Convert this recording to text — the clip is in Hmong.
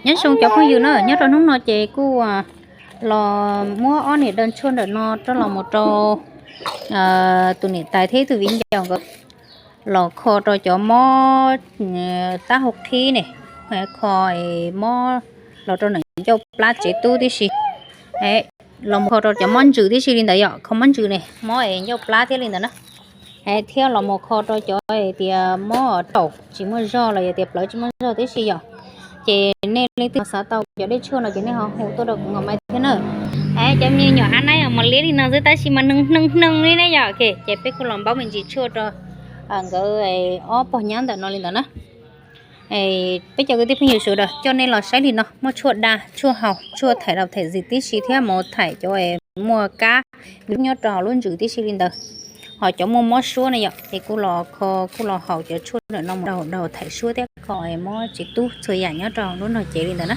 Nyob zoo cov phooj ywg na, nyob rau hnub no ces kuj los muab ob niam daw tshuaj ntawm no rau los mus rau tus niam tais thiab tus viv ncaus nkawd los kho rau cov mob tab hau qhib ne, kho mob los rau ntawm ncauj plab tsev tub tib si, los mus kho rau cov mob ntsws tib si li ntawd yom, kho mob ntsws ne, mob es ncauj plab thiab li ntawd na. Thiab los mus kho rau cov tias mob taum tsis muaj zog los yog tias plawv tsis muaj zog tib si yom. Ces nej leej twg xav tau cov dej tshuaj no ces nej ho hu tuaj rau kuv nkaus mai thiab na. Cov me nyuam av nab mos liab li no xwb tab sis mas neeg neeg neeg li ne yom. Ces peb kuj los npaub me ntsis tshuaj rau nkawd ob pog nyab ntawm no li ntawd na. Peb cov kwv tij phooj ywg sawv daws coj nej los saib li no, muaj tshuaj da, tshuaj haus, tshuaj thaim laus thaim zis tib si thiab mus thaim cov muaj kab nyob rau hauv lub ntsws tib si li ntawd. Ho cov muaj mob suab ne yom, ces kuj los kho, kuj los haus cov tshuaj ntawm no mus rau hauv thaim suab thiab kho mob tsev tub txhua yam nyob rau lub no ces li ntawd na.